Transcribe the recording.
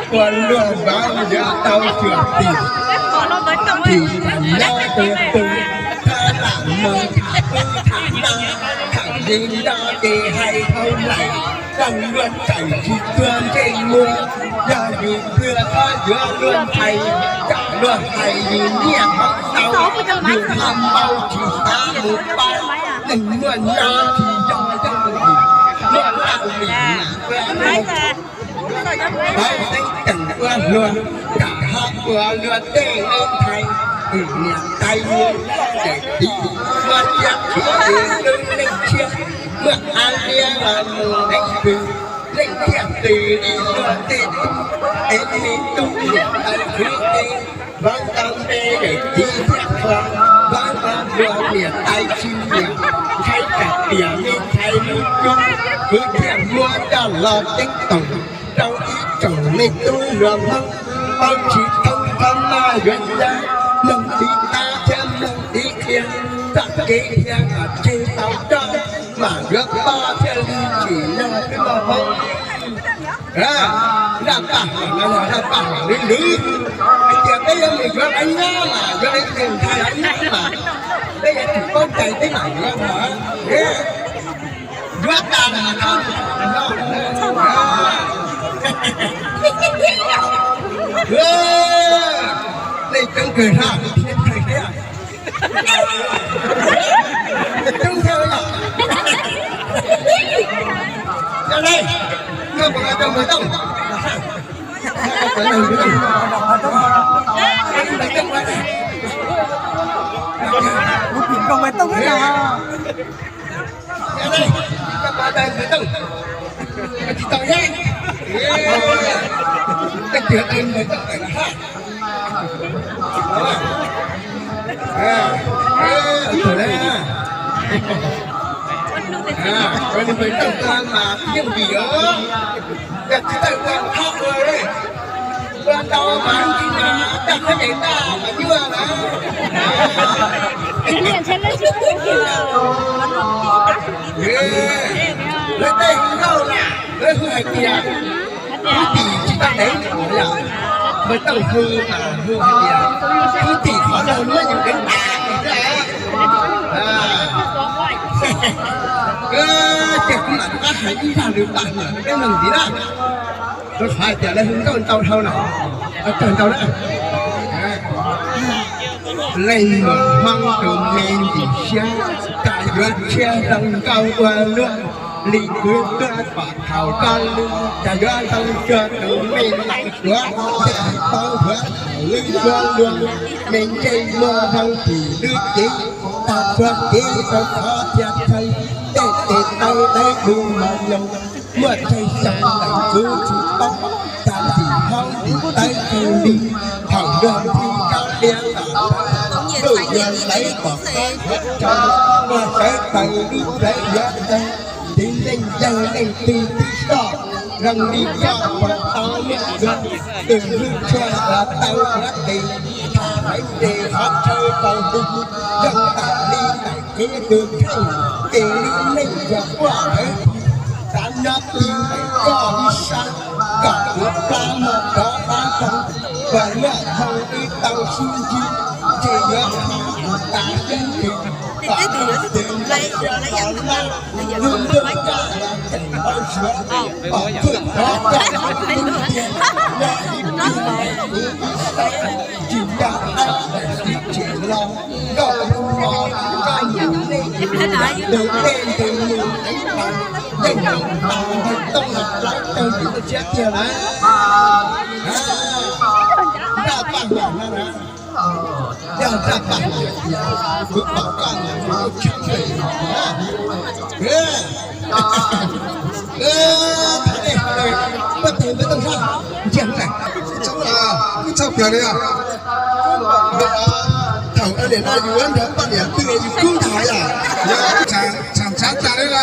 Ua luag vauv yuav tau xyuas tis, tis tas nyob tus tus, thab lam mus tham pub tham no, tham li no ces hais dhau lawm. Tau luag tawm tsis tuag ntsej muag, yog yus plua thab yuav luag ntxhais, tsam luag hais yus nyiaj poob tau, yus ho npau tsis xav mus pab, neeg muaj no tsis yog yog yus, muaj laj lim nam pab, pab teeb ceem ua luag, tsam ho ua luag tej me ntxhais, niam tais yus daim txiv, muaj tsiaj txhu yus lub neej tshiab, muaj av liab los mus deev pw, leej thiaj tws li luag tej tub, es me tub niam tais khwv tej, vauv tau npe daim txiv thiaj qhuas, vauv tau luag niam tais tsis nyiam, ntshai tsam tiam me ntxhais lub cuab, khwv thiaj muab coj los ceeb toom rau ib tsoom me tub hluas Hmoob, paub tsis thoob qhov no yuav ua, mloog tiv tab thiab mloog tiv qhia, txoj kev qhia kom tseg tau roj, mam yuav poj thiaj li tsim nyog peb muaj Hmoob. Zaj paj huam no yog zaj paj huam lwv lwv, hais tias peb yuav mus yuav lawv nyob mas, yuav lawv tus ntxhais los nyob mas, peb yuav tsum paub cai peb mam yuav mas. Yuav tas mas thab no, nej coob kawg hab, coob thiab os. Yog li, koj puas kam rau Npawg Tooj? Npawg Tooj, Npawg Tooj, yog li, koj puas kam rau Npawg Tooj? Tsis tau thiab. Koj tsis kam rau Npawg Tooj tawm los hab. Ua li Npawg Tooj tuaj mas yeej vim os, yog tsis tau ua thab ua li, ua tau mas tsis mas coj khaub ncaws tag mas nyuaj na. Lawv tej hu nkauj na, lawv hu hais tias, Kwv tij tsis tau deev, Npawg Tooj hu mas hu hais tias, Kwv tij qhov laug muab yus deev tas. Ces kuv mam rov qab hais ib zaj lus paj huam rau peb mloog ntxiv na. Rau qhov hais tias lawv hu nkauj ntau dhau na, tawg ntau na. Leej muam Hmoob tus me ntxim siab, tsam yuav tshiab zoo nkauj ua luaj li kwv tuaj pom thaum koj lub, tsam yuav zoo cuag tus me laim suav, tsis paub huav thaum lub suab luag, me ntsej muag zoo tim lub cev, tag txhua kev rau qhov thiaj tshee, tej tes taw dawb dub mos nyoos, muaj tsawg xyoo lawm kuv tsis paub, cas ntim hauv ntim tawv kawg li, thaum luag nti kab liab tom, kuj yog lawv pom qab yuav tso, muaj sawv daws lub plawv yuav tawg, tiv neej yawg leej twg twb soj, zoo li koj puas tau muaj luag, tus hlub tshua los tau yuav tes, tham haiv tes qhov chaw tau hu, zoo tam li daim kev tus kheej, ces lub neej yog quaj haiv, xav nyob ti koj ib sab, kom kuv plab muag rov qab zoo, puas muaj hmoo wb tau sib ntsib, ntshe yuav qhib tas sib ntsib, kom tus nplej Yog zaj paj, kuv pom koj mas kuv tshwj xeeb na. Koj tes npawg Tooj Sab, ntsiag lawm, kuj txhob plawg li os. Thaum ua liam no yus nrog poj niam twg yus kub ntag yom, yog tsham ntshav tas li na.